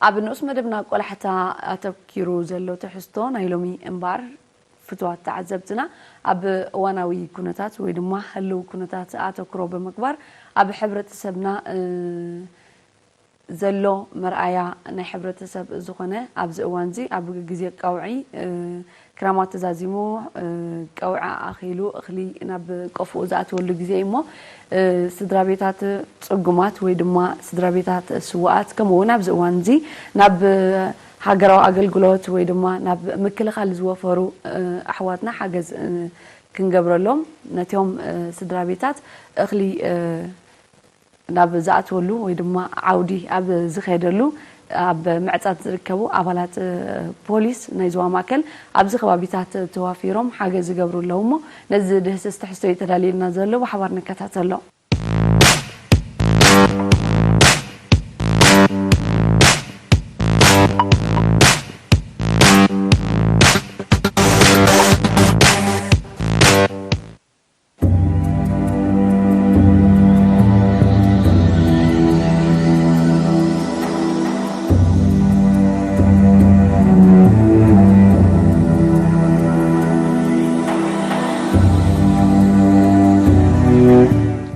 ኣብ ንኡስ መደብና ቆላሕታ ኣተኪሩ ዘሎ ትሕዝቶ ናይ ሎሚ እምበኣር፣ ፍቱዋት ተዓዘብትና፣ ኣብ እዋናዊ ኩነታት ወይ ድማ ህልው ኩነታት ኣተኩሮ ብምግባር፣ ኣብ ሕብረተሰብና፣ እ፣ ዘሎ መርኣያ ናይ ሕብረተሰብ ዝኾነ፣ ኣብዚ እዋንዚ ኣብ ግዜ ቀውዒ፣ እ፣ ክራማት ተዛዚሙ፣ እ፣ ቀውዒ ኣኺሉ እኽሊ ናብ ቆፎኡ ዝኣትወሉ ግዜ እዩ እሞ፣ እ፣ ስድራ ቤታት ጽጉማት ወይ ድማ ስድራ ቤታት ስዉኣት፣ ከምኡ እውን ኣብዚ እዋንዚ ናብ ሃገራዊ ኣገልግሎት ወይ ድማ ናብ ምክልኻል ዝወፈሩ፣ እ፣ ኣሕዋትና ሓገዝ፣ እ፣ ክንገብረሎም፣ ነቲኦም፣ እ፣ ስድራ ቤታት እኽሊ፣ እ፣ ናብ ዝኣትወሉ ወይ ድማ ዓውዲ ኣብ ዝኸደሉ፣ ኣብ ምዕጻድ ዝርከቡ ኣባላት፣ እ፣ ፖሊስ ናይ ዞባ ማእከል ኣብዚ ከባቢታት ተዋፊሮም ሓገዝ ይገብሩ ኣለዉ እሞ፣ ነዚ ድህስስ ትሕዝቶ እዩ ተዳልየልና ዘሎ፣ ብሓባር ንከታተሎ።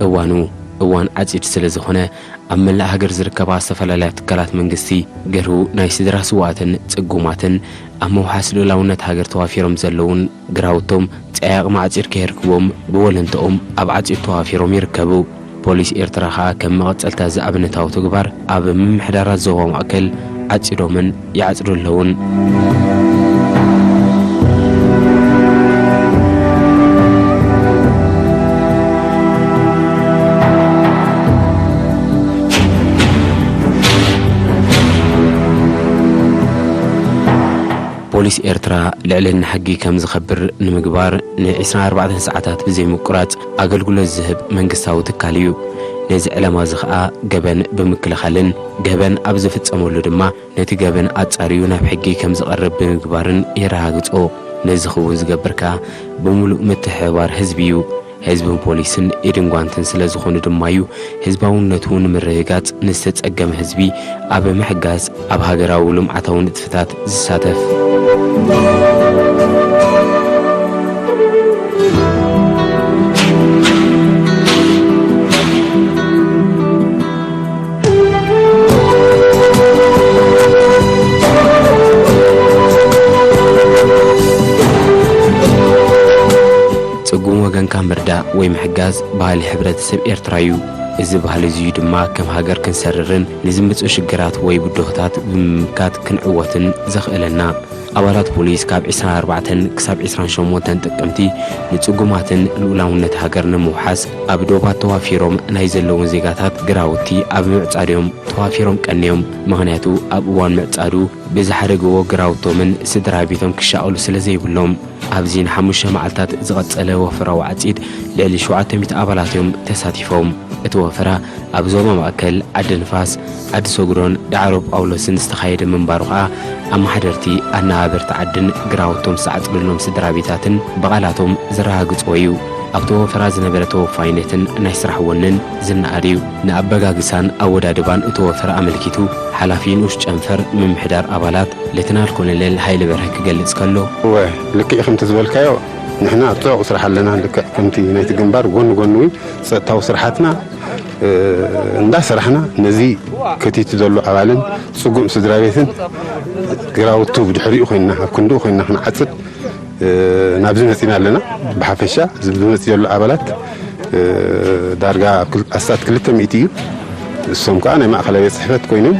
እዋኑ እዋን ዓጺድ ስለ ዝኾነ፣ ኣብ መላእ ሃገር ዝርከባ ዝተፈላለያ ትካላት መንግስቲ፣ ገርሁ ናይ ስድራ ስውኣትን ጽጉማትን፣ ኣብ ምውሓስ ልኡላውነት ሃገር ተዋፊሮም ዘለዉን ግራውቶም ጸያቕ ማዕጺድ ከየርክቦም ብወለንትኦም ኣብ ዓጺድ ተዋፊሮም ይርከቡ። ፖሊስ ኤርትራ ከኣ ከም መቐጸልታ እዚ ኣብነታዊ ተግባር ኣብ ምምሕዳራት ዞባ ማእከል ዓጺዶምን ይዓጽዱ ኣለዉን። ፖሊስ ኤርትራ ልዕልና ሕጊ ከም ዝኸብር ንምግባር ን ዕስራን ኣርባዕተን ሰዓታት ብዘይምቁራጽ ኣገልግሎት ዝህብ መንግስታዊ ትካል እዩ። ነዚ ዕላማ እዚ ኸኣ ገበን ብምክልኻልን ገበን ኣብ ዝፍጸመሉ ድማ ነቲ ገበን ኣጻርዩ ናብ ሕጊ ከም ዝቐርብ ብምግባርን የረጋግጾ። ነዚ ክውን ዝገብር ከኣ ብምሉእ ምትሕብባር ህዝቢ እዩ። ህዝብን ፖሊስን ኢድን ጓንትን ስለ ዝኾኑ ድማ እዩ ህዝባውነቱ ንምርግጋጽ ንዝተጸገመ ህዝቢ ኣብ ምሕጋዝ ኣብ ሃገራዊ ልምዓታዊ ንጥፈታት ዝሳተፍ። ጽጉም ወገንካ ምርዳእ ወይ ምሕጋዝ ባህሊ ሕብረተሰብ ኤርትራ እዩ። እዚ ባህሊ እዚ እዩ ድማ ከም ሃገር ክንሰርርን ንዝምጽኡ ሽግራት ወይ ብድሆታት ብምምካት ክንዕወትን ዘኽእለና። ኣባላት ፖሊስ ካብ ዕስራን ኣርባዕተን ክሳብ ዕስራን ሸሞንተን ጥቅምቲ ንጽጉማትን ልኡላውነት ሃገር ንምውሓስ ኣብ ዶባት ተዋፊሮም ናይ ዘለውን ዜጋታት ግራውቲ ኣብ ምዕጻድ እዮም ተዋፊሮም ቀንዮም። ምኽንያቱ ኣብ እዋን ምዕጻዱ ብዝሓደግዎ ግራውቶምን ስድራ ቤቶም ክሻቐሉ ስለ ዘይብሎም። ኣብዚ ንሓሙሽተ መዓልታት ዝቐጸለ ወፈራዊ ዓጺድ ልዕሊ ሸውዓተ ሚእቲ ኣባላት እዮም ተሳቲፎም። እቲ ወፈራ ኣብ ዞባ ማእከል፣ ዓዲ ንፋስ፣ ዓዲ ሰጉዶን ዳዕሮ ጳውሎስን ዝተኻየደ ምንባሩ ኸኣ፣ ኣመሓደርቲ ኣነባበርቲ ዓድን ግራውቶም ዝተዓጽደሎም ስድራ ቤታትን ብቓላቶም ዘረጋግጽዎ እዩ። ኣብቲ ወፈራ ዝነበረ ተወፋይነትን ናይ ስራሕ ወንን ዝነኣድ እዩ። ንኣበጋግሳን ኣወዳድባን እቲ ወፈራ ኣመልኪቱ፣ ሓላፊ ንኡስ ጨንፈር ምምሕዳር ኣባላት ሌተናል ኮሎኔል ሃይለ በርሀ ክገልጽ ከሎ፣ እወ፣ ልክዕ ከምቲ ዝበልካዮ፣ ንሕና ጽዑቕ ስራሕ ኣለና። ልክዕ ከምቲ ናይቲ ግንባር፣ ጎኒ ጎኒ እውን ጸጥታዊ ስራሓትና፣ እ፣ እንዳሰራሕና፣ ነዚ ከቲቱ ዘሎ ኣባልን ጽጉም ስድራ ቤትን ግራውቱ ብድሕሪኡ ኮይንና፣ ኣብ ክንድኡ ኮይንና ክንዓጽድ፣ እ፣ ናብዚ መጺና ኣለና። ብሓፈሻ፣ እዚ ዝመጽእ ዘሎ ኣባላት፣ እ፣ ዳርጋ ኣብ ክል-፣ ኣስታት ክልተ ሚእቲ እዩ። እሶም ከኣ ናይ ማእከላይ ቤት ጽሕፈት ኮይኖም፣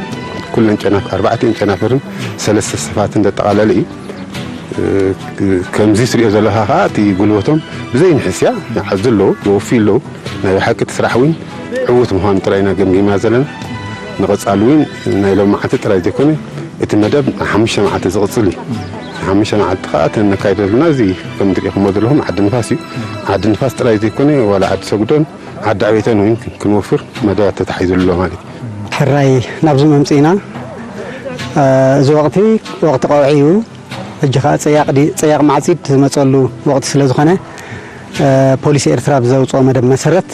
ኩለን ጨናፍ-፣ ኣርባዕቲኦም ጨናፍርን ሰለስተ ሰፋትን ዘጠቓለለ እዩ። እ፣ ከምዚ ትሪኦ ዘለኻ ከኣ፣ እቲ ጉልበቶም ብዘይ ንሕስያ ይዓዙ ኣለዉ፣ ይወፍዩ ኣለዉ። ናይ ብሓቂ እቲ ስራሕ እውን ዕዉት ምዃኑ ጥራይ ኢና ገምጊምና ዘለና። ንቐጻሊ እውን ናይ ሎም መዓልቲ ጥራይ ዘይኮነ፣ እቲ መደብ ንሓሙሽተ መዓልቲ ዝቕጽል እዩ። ንሓሙሽተ መዓልቲ ከኣ እቲ ነካይዶ ዘለና እዚ ከም ትሪእኹሞ ዘለኹም ዓዲ ንፋስ እዩ። ዓዲ ንፋስ ጥራይ ዘይኮነ፣ ዋላ ዓዲ ሰጉዶን ዓዲ ዕቤተን እውን ክንወፍር መደባት ተታሒዙ ኣሎ ማለት እዩ። ሕራይ ናብዚ መምጽኢና፣ እ፣ እዚ ወቕቲ ወቕቲ ቀውዒ እዩ። ሕጂ ኸኣ ጸያቕ ዲ-፣ ጸያቕ ማዕጺድ ዝመጸሉ ወቕቲ ስለ ዝኾነ፣ እ፣ ፖሊስ ኤርትራ ብዘውጽኦ መደብ መሰረት፣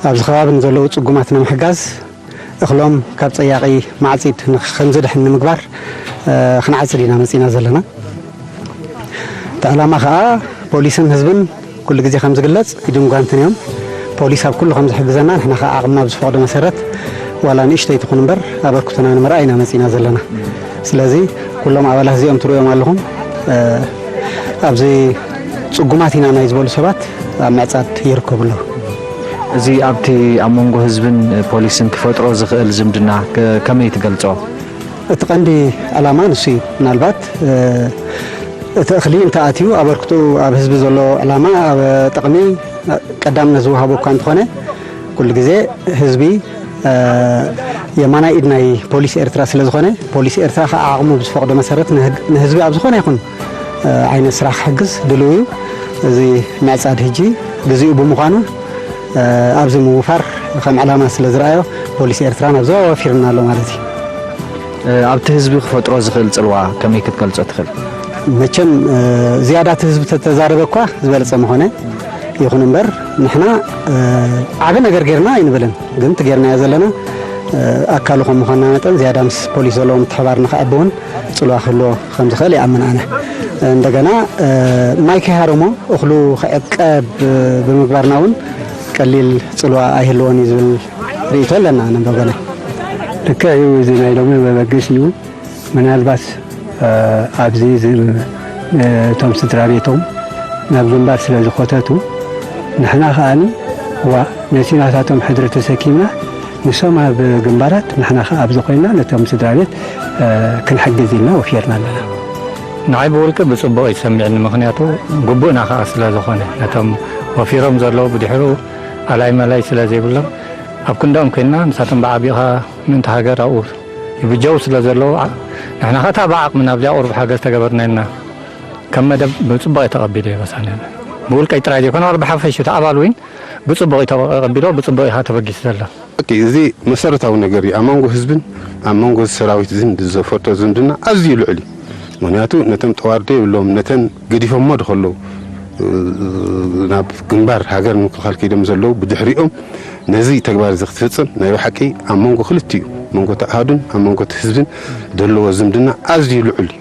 ኣብዚ ከባቢ ንዘለዉ ጽጉማት ንምሕጋዝ፣ እኽሎም ካብ ጸያቒ ማዕጺድ ንኽ-፣ ከምዝድሕን ንምግባር፣ እ፣ ክንዓጽድ ኢና መጺና ዘለና። እቲ ዕላማ ኸኣ ፖሊስን ህዝብን ኩሉ ግዜ ከም ዝግለጽ ኢድን ጓንትን እዮም። ፖሊስ ኣብ ኩሉ ከም ዝሕግዘና ንሕና ኸኣ ዓቕምና ኣብ ዝፈቕዶ መሰረት ዋላ ንእሽተይ ትኹን እምበር ኣበርክቶና ንምርኣይ ኢና መጺና ዘለና። ስለዚ ኩሎም ኣባላት እዚኦም ትርእዮም ኣለኹም። እ፣ ኣብዚ ጽጉማት ኢና ናይ ዝበሉ ሰባት ኣብ ምዕጻድ ይርከቡ ኣለዉ። እዚ ኣብቲ ኣብ መንጎ ህዝብን ፖሊስን ክፈጥሮ ዝኽእል ዝምድና ከ-፣ ከመይ ትገልጾ? እቲ ቀንዲ ዕላማ ንሱ እዩ። ምናልባት፣ እ፣ እቲ እኽሊ እንተኣትዩ ኣበርክትኡ ኣብ ህዝቢ ዘሎ ዕላማ ኣብ ጥቕሚ ቀዳምነት ዝወሃቦ እኳ እንተኾነ፣ ኩሉ ግዜ ህዝቢ፣ እ፣ የማናይ ኢድ ናይ ፖሊስ ኤርትራ ስለ ዝኾነ፣ ፖሊስ ኤርትራ ኸዓ ዓቕሙ ብዝፈቕዶ መሰረት ንህግ-፣ ንህዝቢ ኣብ ዝኾነ ይኹን፣ እ፣ ዓይነት ስራሕ ክሕግዝ ድልው እዩ። እዚ ምዕጻድ ሕጂ ግዜኡ ብምዃኑ፣ እ፣ ኣብዚ ምውፋር ከም ዕላማ ስለ ዝረኣዮ፣ ፖሊስ ኤርትራ ናብዚ ኣዋፊርና ኣሎ ማለት እዩ። እ፣ ኣብቲ ህዝቢ ክፈጥሮ ዝኽእል ጽልዋ ከመይ ክትገልጾ ትኽእል? መቸም፣ እ፣ ዝያዳ እቲ ህዝቢ ተተዛረበ እኳ ዝበለጸ ምኾነ። ይኹን እምበር ንሕና፣ እ፣ ዓቢ ነገር ጌርና ኣይንብልን፣ ግን እቲ ጌርናዮ ዘለና፣ እ፣ ኣካሉ ከም ምዃንና መጠን ዝያዳ ምስ ፖሊስ ዘለዎ ምትሕባር ንኽዕቢ እውን ጽልዋ ክህልዎ ከም ዝኽእል ይኣምን ኣነ። እንደገና፣ እ፣ ማይ ከይሃረሞ እኽሉ ክዕቀብ ብምግባርና እውን ቀሊል ጽልዋ ኣይህልዎን እዩ ዝብል ርእይቶ ኣለና ኣነ በበገና። ልክዕ እዩ፣ እዚ ናይ ሎሚ መበገሲ እዩ። ምናልባት፣ እ፣ ኣብዚ ዝ-፣ እ፣ እቶም ስድራ ቤቶም ናብ ግንባር ስለ ዝኸተቱ፣ ንሕና ከኣኒ፣ ዋ፣ ነቲ ናታቶም ሕድሪ ተሰኪምና፣ ንሶም ኣብ ግንባራት፣ ንሕና ከኣ ኣብዚ ኮይንና ነቶም ስድራ ቤት፣ እ፣ ክንሕግዝ ኢልና ወፊርና ኣለና። ንዓይ ብውልቂ ብጽቡቕ ይሰምዕኒ፣ ምኽንያቱ ግቡእና ከኣ ስለ ዝኾነ፣ ነቶም ወፊሮም ዘለዉ ብድሕሩ ኣላይ መላይ ስለ ዘይብሎም፣ ኣብ ክንዳኦም ኮይንና ንሳቶም ብዓቢኻ ምእንቲ ሃገር ኣብኡ ይብጀው ስለ ዘለዉ፣ ዓ-፣ ንሕና ኸታ ብዓቕምና ኣብዚኣ ቁሩብ ሓገዝ ተገበርና ኢልና ከም መደብ ብጽቡቕ እዩ ተቐቢሉ እዩ በሳንያና። ብውልቀይ ጥራይ ዘይኮነ፣ ዋላ ብሓፈሽ እቲ ኣባል እውን ብጽቡቕ እዩ ተቐቢሎ፣ ብጽቡቕ እዩ ኸኣ ተበጊሱ ዘሎ። ኦኬ፣ እዚ መሰረታዊ ነገር እዩ። ኣብ መንጎ ህዝብን ኣብ መንጎ ሰራዊት ዝን-፣ ዘፈርቶ ዝምድና ኣዝዩ ልዑል እዩ። ምኽንያቱ ነቶም ጠዋርዶ የብሎም፣ ነተን ገዲፎሞ ድኸለዉ፣ እ፣ ናብ ግንባር ሃገር ንምክልኻል ከይዶም ዘለዉ፣ ብድሕሪኦም ነዚ ተግባር እዚ ክትፍጽም ናይ ብሓቂ ኣብ መንጎ ክልቲኡ፣ መንጎ እቲ ኣሃዱን ኣብ መንጎ እቲ ህዝብን ዘለዎ ዝምድና ኣዝዩ ልዑል እዩ።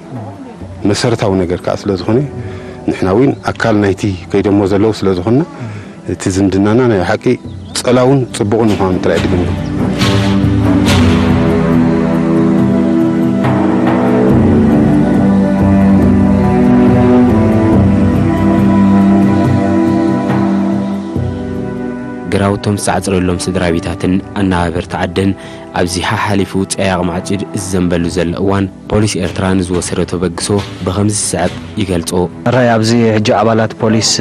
መሰረታዊ ነገር ከኣ ስለ ዝኾነ፣ ንሕና እውን ኣካል ናይቲ ከይዶሞ ዘለዉ ስለ ዝኾንና፣ እቲ ዝምድናና ናይ ብሓቂ ጸላውን ጽቡቕን ምዃኑ ጥራይ ድግምት። ግራውቶም ዝተዓጽረሎም ስድራ ቤታትን ኣነባበርቲ ዓድን ኣብዚ ሓሓሊፉ ጸያቕ ማዕጺድ ዝዘንበሉ ዘሎ እዋን፣ ፖሊስ ኤርትራ ንዝወሰዶ ተበግሶ ብኸምዚ ዝስዕብ ይገልጾ። ሕራይ ኣብዚ ሕጂ ኣባላት ፖሊስ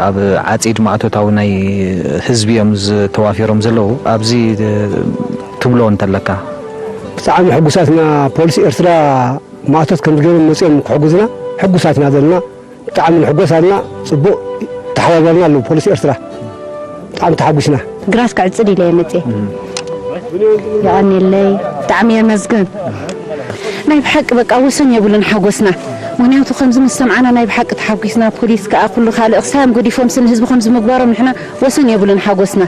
ኣብ ዓጺድ ማእቶታዊ ናይ ህዝቢ እዮም ዝተዋፊሮም ዘለዉ። ኣብዚ ትብሎ እንተለካ? ብጣዕሚ ሕጉሳትና ፖሊስ ኤርትራ ማእቶት ከም ዝገበሩ መጺኦም ክሕጉዝና ሕጉሳትና ዘለና። ብጣዕሚ ንሕጎስ ኣለና። ጽቡቕ ተሓባበርና ኣለዉ ፖሊስ ኤርትራ። ብጣዕሚ ተሓጒስና። ግራት ክዕጽድ ኢለ እየ መጽየ። የቐንየለይ። ብጣዕሚ የመስግን። ናይ ብሓቂ በቃ ወሰን የብሉን ሓጎስና። ምኽንያቱ ከምዚ ምስ ሰምዓና ናይ ብሓቂ ተሓጒስና። ፖሊስ ከኣ ኩሉ ካልእ ክሳዮም ገዲፎምሲ ንህዝቢ ከምዚ ምግባሮም ንሕና ወሰን የብሉን ሓጎስና።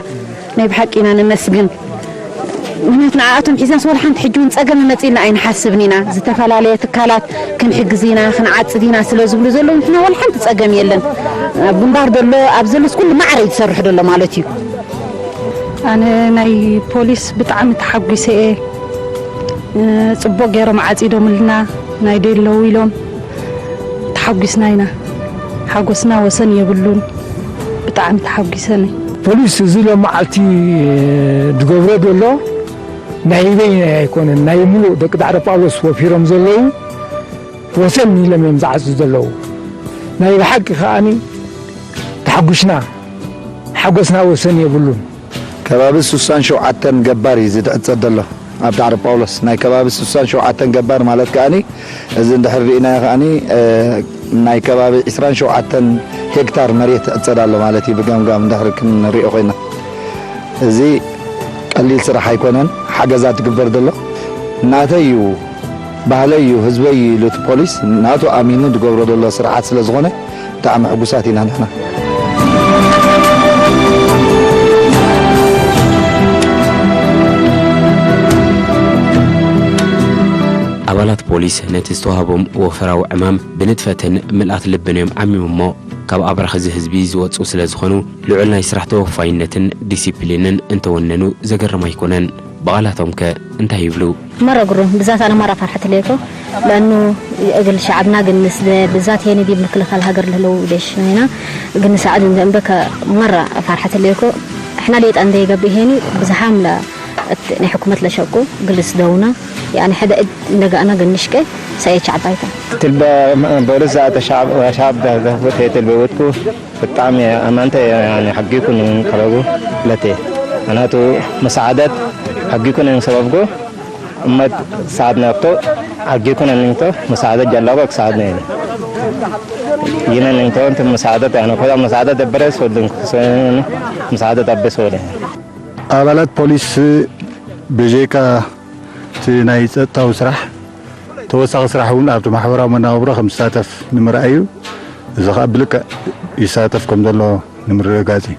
ናይ ብሓቂ ኢና ነመስግን። ምኽንያቱ ንዓኣቶም ሒዝናስ ዋላ ሓንቲ ሕጂ እውን ጸገም ይመጽእልና ኣይንሓስብን ኢና። ዝተፈላለየ ትካላት ክንሕግዝ ኢና፣ ክንዓጽድ ኢና ስለ ዝብሉ ዘለዉ ንሕና ዋላ ሓንቲ ጸገም የለን። ኣብ ግንባር ዘሎ ኣብ ዘሎስ ኩሉ ማዕረ እዩ ዝሰርሕ ዘሎ ማለት እዩ። ኣነ ናይ ፖሊስ ብጣዕሚ ተሓጒሰ እየ። ጽቡቕ ገይሮም ዓጺዶምልና ናይ ደለዉ ኢሎም ተሓጒስና ኢና። ሓጎስና ወሰን የብሉን። ብጣዕሚ ተሓጒሰ እየ። ፖሊስ እዚ ሎም መዓልቲ ዝገብሮ ዘሎ ናይ በይነይ ኣይኮነን፣ ናይ ሙሉእ ደቂ ዳዕሮ ጳውሎስ ወፊሮም ዘለዉ ወሰን ኢሎም እዮም ዝዓጽዱ ዘለዉ። ናይ ብሓቂ ከኣኒ ተሓጒስና፣ ሓጎስና ወሰን የብሉን። ከባቢ ሱሳን ሸውዓተን ገባር እዩ ዝዕጸድ ዘሎ ኣብ ዳዕሮ ጳውሎስ። ናይ ከባቢ ሱሳን ሸውዓተን ገባር ማለት ከኣኒ፣ እዚ እንድሕር ርኢናዮ ከኣኒ፣ እ፣ ናይ ከባቢ ዕስራን ሸውዓተን ሄክታር መሬት ይዕጸድ ኣሎ ማለት እዩ። ብገምጋም እንድሕር ክንሪኦ ኮይና፣ እዚ ቀሊል ስራሕ ኣይኮነን። ሓገዛ ትግበር ዘሎ ናተይ እዩ፣ ባህለይ እዩ፣ ህዝበይ እዩ ኢሉ እቲ ፖሊስ ናቱ ኣሚኑ ዝገብሮ ዘሎ ስርዓት ስለ ዝኾነ ብጣዕሚ ሕጉሳት ኢና ንሕና። ኣባላት ፖሊስ ነቲ ዝተዋህቦም ወፈራዊ ዕማም ብንጥፈትን ምልኣት ልብን እዮም ዓሚሞሞ። ካብ ኣብራኽ እዚ ህዝቢ ዝወጹ ስለ ዝኾኑ፣ ልዑል ናይ ስራሕ ተወፋይነትን ዲሲፕሊንን እንተወነኑ ዘገርም ኣይኮነን። ብቓላቶም ከ እንታይ ይብሉ? مرة قرون بالذات أنا مرة فرحت ليكو، لأنه أقل شعبنا قل نسلة بالذات هنا دي بمكلخ الهجر لهلو ليش هنا قل نساعد عندهم بك. مرة فرحت ليكو، إحنا ليت عندي قبل هنا بزحام لا، ናይ ሕኩመት ለሸቁ ግልስ ደውና፣ ያኒ ሕደ እድ እንደጋና ገንሽቀ ሰየች ዓባይታ። ትልበ በርዛ ተሻብ ሻብ ዳዘፍት ትልበ ወጥኩ። ብጣዕሚ ኣማንተ ያኒ ሕጊኩን ከለጉ ለቴ ኣናቱ መሳዓደት ሕጊኩን ሰበብጎ እመት ሰዓት ነብቶ ሕጊኩን እንቶ መሳዓደት ጀላጎ ሰዓት ነይ ይነ እንቶ እንት መሳዓደት ያኒ ኮዳ መሳዓደት ደበረ ሶልን መሳዓደት ኣበ ሶለ። ኣባላት ፖሊስ ብጀካ እቲ ናይ ጸጥታዊ ስራሕ፣ ተወሳኺ ስራሕ እውን ኣብቲ ማሕበራዊ መነባብሮ ከም ዝሳተፍ ንምርኣይ እዩ። እዚ ኸኣ ብልክዕ ይሳተፍ ከም ዘሎ ንምርግጋጽ እዩ።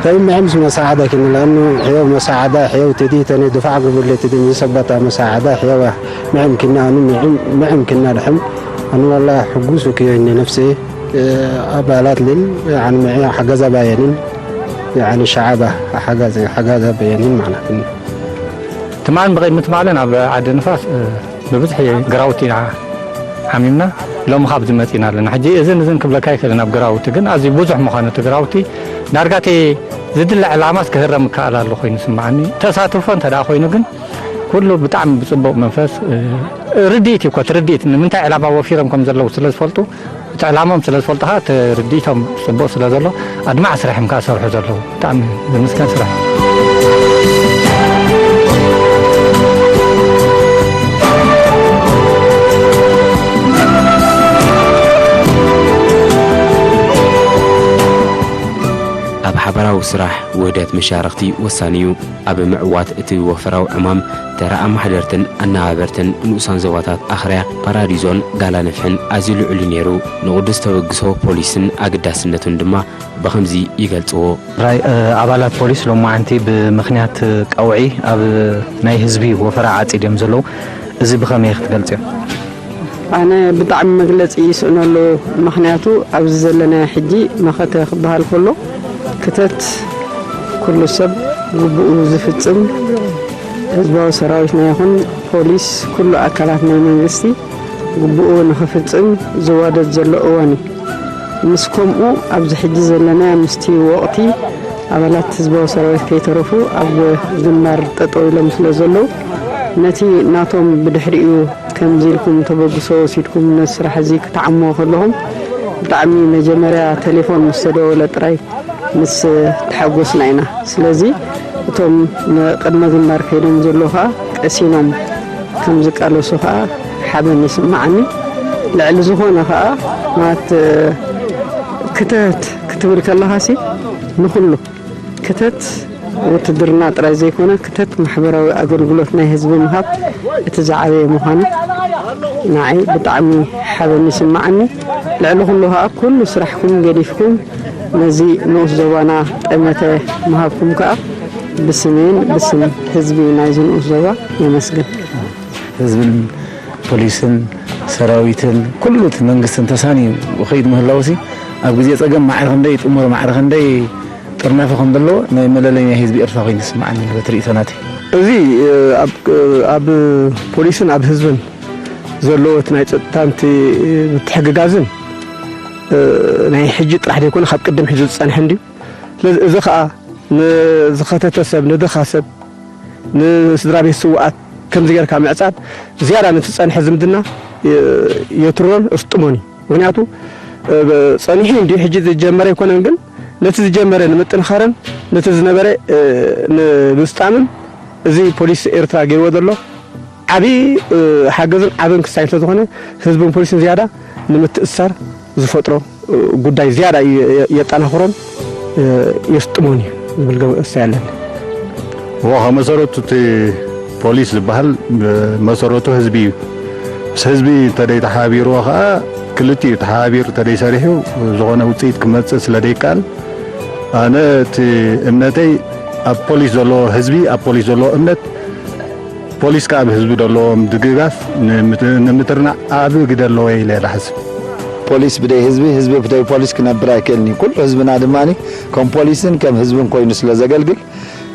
ተይምዕምስ መሳዕደኪ ንለኑ ሕየው መሳዕዳ ሕየው ትዲ ተነ ድፋዕ ግቡሌ ትዲ ዝሰበታ መሳዕዳ ሕየዋ ምዕም ኪና ኣኑ ምዕም ምዕም ኪና ድሕም ኣኑ ወላ ሕጉስ ክዮ እኒ ነፍሴ ኣባላት ልን ያን ምዕያ ሓገዛ ባየንን ያን ሸዓባ ሓጋዘ ሓጋዘ በየንን ማለት ትማል ብቕድሚ ትማልን ኣብ ዓዲ ንፋስ ብብዝሒ ግራውቲ ኢና ዓሚምና። ሎሚ ካብ ዝመፂና ኣለና ሕጂ እዝን እዝን ክብለካ ይክእልን ኣብ ግራውቲ ግን ኣዝዩ ብዙሕ ምዃኑ እቲ ግራውቲ ዳርጋቲ ዝድለ ዕላማስ ክህረም ይከኣል ኣሎ ኮይኑ ስምዓኒ። ተሳትፎ እንተ ደኣ ኮይኑ ግን ኩሉ ብጣዕሚ ብፅቡቕ መንፈስ ርድኢት እዩ እኮ እቲ ርድኢት ንምንታይ ዕላማ ወፊሮም ከም ዘለዉ ስለ ዝፈልጡ እቲ ዕላሞም ስለ ዝፈልጥኻ እቲ ርድኢቶም ፅቡቕ ስለ ዘሎ ኣድማዕ ስራሕ እዮም ከዓ ሰርሑ ዘለዉ። ብጣዕሚ ዝምስገን ስራሕ እዩ። ኣብ ሓበራዊ ስራሕ ውህደት መሻርኽቲ ወሳኒ እዩ። ኣብ ምዕዋት እቲ ወፈራዊ ዕማም ተራ ኣማሕደርትን ኣነባበርትን ንኡሳን ዞባታት ኣኽርያ፣ ፓራዲዞን ጋላ ነፍሕን ኣዝዩ ልዑል እዩ ነይሩ። ንቕዱስ ተበግሶ ፖሊስን ኣገዳስነቱን ድማ ብኸምዚ ይገልጽዎ። ራይ ኣባላት ፖሊስ ሎማዓንቲ ብምኽንያት ቀውዒ ኣብ ናይ ህዝቢ ወፈራ ዓጺድ እዮም ዘለዉ። እዚ ብኸመይ ክትገልጽዮ? ኣነ ብጣዕሚ መግለጺ ይስእነሉ። ምኽንያቱ ኣብዚ ዘለናዮ ሕጂ መኸተ ክበሃል ከሎ ክተት ኩሉ ሰብ ግቡኡ ዝፍጽም ህዝባዊ ሰራዊትና ይኹን ፖሊስ ኩሉ ኣካላት ናይ መንግስቲ ግቡኡ ንኽፍጽም ዝዋደድ ዘሎ እዋን እዩ። ምስ ከምኡ ኣብዚ ሕጂ ዘለናዮ ምስቲ ወቕቲ ኣባላት ህዝባዊ ሰራዊት ከይተረፉ ኣብ ግንባር ጠጠው ኢሎም ስለ ዘለዉ ነቲ ናቶም ብድሕሪኡ ከምዚ ኢልኩም ተበግሶ ወሲድኩም ነዚ ስራሕ እዚ ክትዓምዎ ከለኹም ብጣዕሚ መጀመርያ ቴሌፎን ምስ ተደወለ ጥራይ ምስ ተሓጎስና ኢና። ስለዚ እቶም ንቅድመ ግንባር ከይዶም ዘለዉ ከዓ ቀሲኖም ከም ዝቃለሱ ከዓ ሓበን ይስምዓኒ። ልዕሊ ዝኾነ ከዓ ማለት ክተት ክትብል ከለኻሲ ንኹሉ ክተት ውትድርና ጥራይ ዘይኮነ ክተት ማሕበራዊ ኣገልግሎት ናይ ህዝቢ ምሃብ እቲ ዝዓበየ ምዃኑ ንዓይ ብጣዕሚ ሓበን ይስምዓኒ። ልዕሊ ኩሉ ከዓ ኩሉ ስራሕኩም ገዲፍኩም ነዚ ንኡስ ዞባና ጠመተ ምሃብኩም ከዓ ብስሜን ብስም ህዝቢ ናይዚ ንኡስ ዞባ የመስግን። ህዝብን ፖሊስን ሰራዊትን ኩሉ እቲ መንግስትን ተሳንዩ ይኸይድ ምህላውሲ ኣብ ግዜ ጸገም ማዕረ ክንደይ ጥሙር ማዕረ ክንደይ ጥርናፈ ከም ዘለዎ ናይ መለለይ ናይ ህዝቢ ኤርትራ ኮይኑ ይስምዓኒ ኣሎ በቲ ርእይቶ ናተይ። እዚ ኣብ ፖሊስን ኣብ ህዝብን ዘለዎ እቲ ናይ ጸጥታን እቲ ምትሕግጋዝን ናይ ሕጂ ጥራሕ ዘይኮነ ካብ ቅድም ሕዚ ዝጸንሐ እንድዩ። ስለዚ እዚ ኸኣ ንዝኸተተ ሰብ ንድኻ ሰብ ንስድራ ቤት ስውኣት ከምዚ ጌርካ ምዕጻድ ዝያዳ ነቲ ዝጸንሐ ዝምድና የትርሮን የስጥሞን እዩ። ምኽንያቱ ጸኒሑ እንዲ ሕጂ ዝጀመረ ኣይኮነን፣ ግን ነቲ ዝጀመረ ንምጥንኻርን ነቲ ዝነበረ ንምስጣምን እዚ ፖሊስ ኤርትራ ገይርዎ ዘሎ ዓብዪ ሓገዝን ዓብን ክሳይን ስለዝኾነ ህዝብን ፖሊስን ዝያዳ ንምትእሳር ዝፈጥሮ ጉዳይ ዝያዳ የጠናኽሮን የስጥሞን እዩ ዝብል እሳይ ኣለኒ። እዎ ከመሰረቱ እቲ ፖሊስ ዝበሃል መሰረቱ ህዝቢ እዩ። ምስ ህዝቢ እንተደይ ተሓባቢርዎ ከዓ ክልቲኡ ተሓባቢሩ እንተደይ ሰሪሑ ዝኾነ ውፅኢት ክመፅእ ስለ ደይከኣል ኣነ እቲ እምነተይ ኣብ ፖሊስ ዘለዎ ህዝቢ ኣብ ፖሊስ ዘለዎ እምነት ፖሊስ ከኣ ኣብ ህዝቢ ዘለዎም ድግጋፍ ንምት-፣ ንምትርናዕ ዓቢ ግደ ኣለዎ ኢለ እየ ዝሓስብ። ፖሊስ ብደይ ህዝቢ፣ ህዝቢ ብደይ ፖሊስ ክነብር ኣይክእልን እዩ። ኩሉ ህዝብና ድማ ከም ፖሊስን ከም ህዝብን ኮይኑ ስለ ዘገልግል፣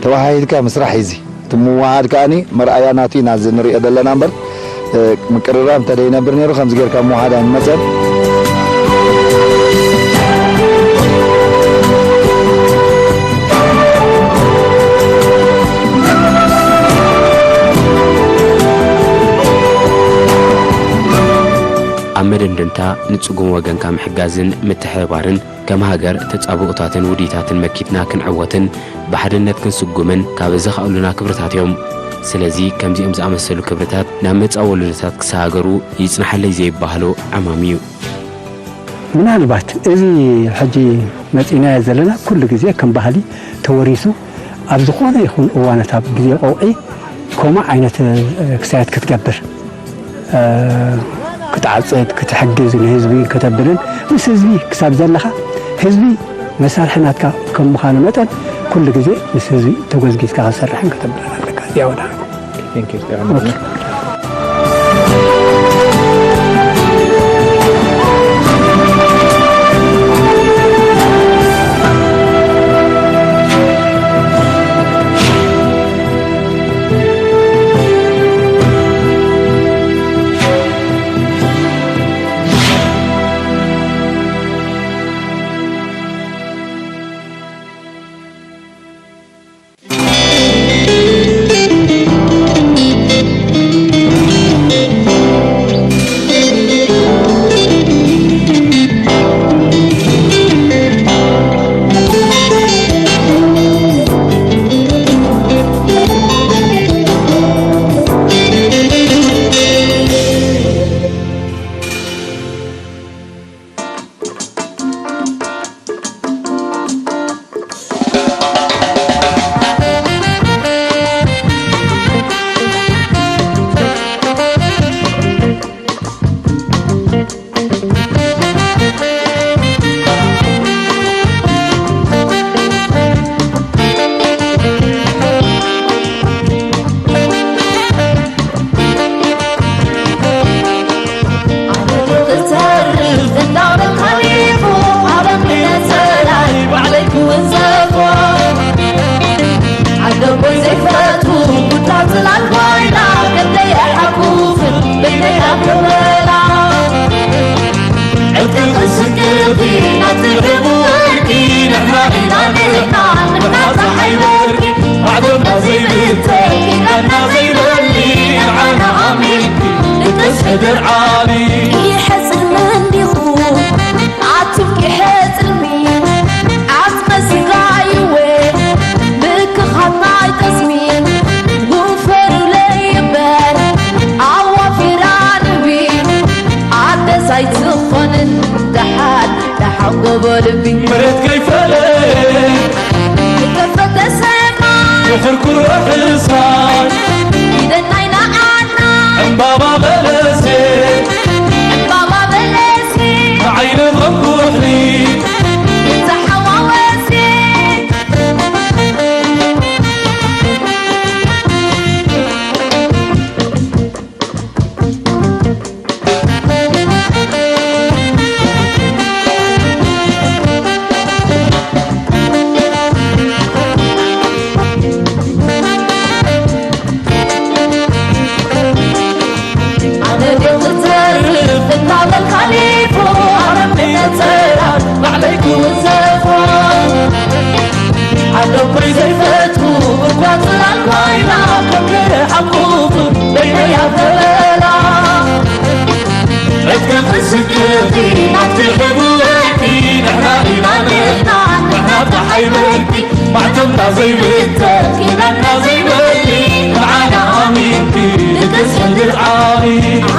ተወሃሂድካ ምስራሕ እዩ እዚ። እቲ ምውሃድ ከኣኒ መርኣያ ናቱ ኢና እዚ ንሪኦ ዘለና እምበር፣ እ፣ ምቅርራብ እንተደይነብር ነይሩ፣ ከምዚ ጌርካ ምውሃድ ኣይምመጸን። ኣብ መደምደምታ፣ ንጽጉም ወገንካ ምሕጋዝን ምትሕብባርን ከም ሃገር ተጻብኦታትን ውዲታትን መኪትና ክንዕወትን ብሓድነት ክንስጉምን ካብ ዘኻእሉና ክብርታት እዮም። ስለዚ ከምዚኦም ዝኣመሰሉ ክብርታት ናብ መጻኢ ወለዶታት ክሰጋገሩ ይጽናሓለይ ዘይበሃሎ ዕማም እዩ። ምናልባት እዚ ሕጂ መጺእናዮ ዘለና ኩሉ ግዜ ከም ባህሊ ተወሪሱ ኣብ ዝኾነ ይኹን እዋናት ኣብ ግዜ ቀውዒ ከምኡ ዓይነት፣ እ፣ ክሳየት ክትገብር፣ እ፣ ክትዓጽድ፣ ክትሕግዝ፣ ንህዝቢ ከተብልን ምስ ህዝቢ ክሳብ ዘለኻ ህዝቢ መሳርሒ ናትካ ከም ምዃኑ መጠን ኩሉ ግዜ ምስ ህዝቢ ተጎዝጊዝካ ክትሰርሕን ከተብልን ኣለካ። እዚኣ ወደ Thank you. ኦኬ። ይሕጽር መንዲኹ ኣቱም ይሕጽርኒ ኣትመሲጋ ይወ ምክኻት ናይ ጠስሚ ውፈሩለይ እምበር ኣዋፊራ ንቢ ኣደስ ኣይትኾንን ደሓን ደሓን ጎቦ ልቢ ምረት ከይፈለ ይከፈተ ሰማይ ይኽርኩር ርሕሳይ ኢደናይ ንዓና ዕምባባ በለሴ ዕምባባ በለሴ ንዓይነ ከም ኩሕሊ ተሓዋወሴ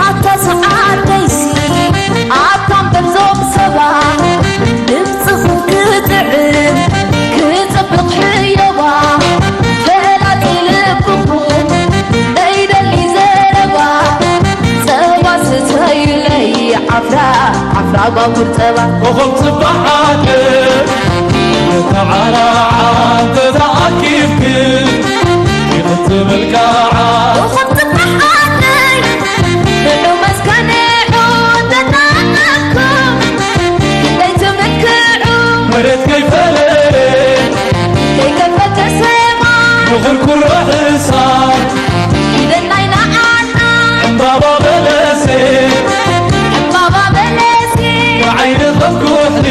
ኣታ ዝዓደይሲ ኣታ እምበር ዞም ሰባት ድምፅኹም ክጥዕም ክፅብቕ ሕዮባ ፈላጢ ልብኹም ዘይደሊ ዘረባ ጸባ ስተይለይ ዓፍራ ዓፍራ ጓጉር ጸባ ኮኾብ ጽባሕ ዓደ ተዓራዓ ተተኣኪብክን ትብል ከዓ እኹም ትብርሓተይ ንዑ መስከንዑ ተናነኩ። ክንደይ ትምክዑ መሬት ከይፈለየ ከይከፈተ ሰማ ንኹርኩሮ ሕሳብ ኢደናይ ንዓና ዕምባባ በለሴ ዕምባባ በለሴ ብዓይኒ ከም ኩሕሊ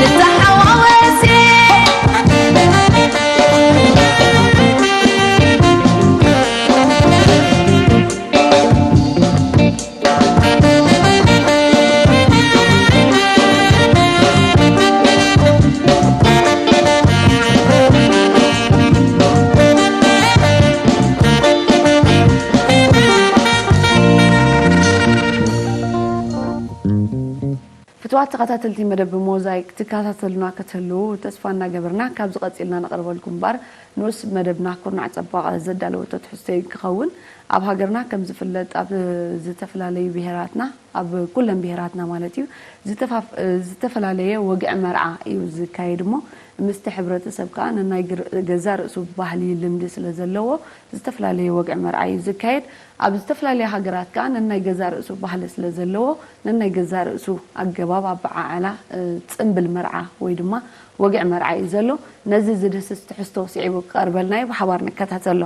ንተሓዋወሴ። ፍትዋት ተኸታተልቲ መደብ ሞዛይክ ትከታተሉና ከተሉ ተስፋ እናገበርና፣ ካብዚ ቀጺልና ነቕርበልኩም እምበር ንኡስ መደብና ኩርናዕ ጸባቐ ዘዳለወቶ ትሕዝቶ እዩ ክኸውን። ኣብ ሃገርና ከም ዝፍለጥ ኣብ ዝተፈላለዩ ብሄራትና፣ ኣብ ኩለን ብሄራትና ማለት እዩ፣ ዝተፋፍ-፣ ዝተፈላለየ ወግዒ መርዓ እዩ ዝካየድ እሞ፣ ምስቲ ሕብረተሰብ ከኣ ነናይ ግር-፣ ገዛ ርእሱ ባህሊ ልምዲ ስለ ዘለዎ፣ ዝተፈላለየ ወግዒ መርዓ እዩ ዝካየድ። ኣብ ዝተፈላለያ ሃገራት ከኣ ነናይ ገዛ ርእሱ ባህሊ ስለ ዘለዎ፣ ነናይ ገዛ ርእሱ ኣገባብ ኣበዓዕላ፣ እ፣ ጽምብል መርዓ ወይ ድማ ወግዒ መርዓ እዩ ዘሎ። ነዚ ዝድህስስ ትሕዝቶ ስዒቡ ክቐርበልና እዩ፣ ብሓባር ንከታተሎ።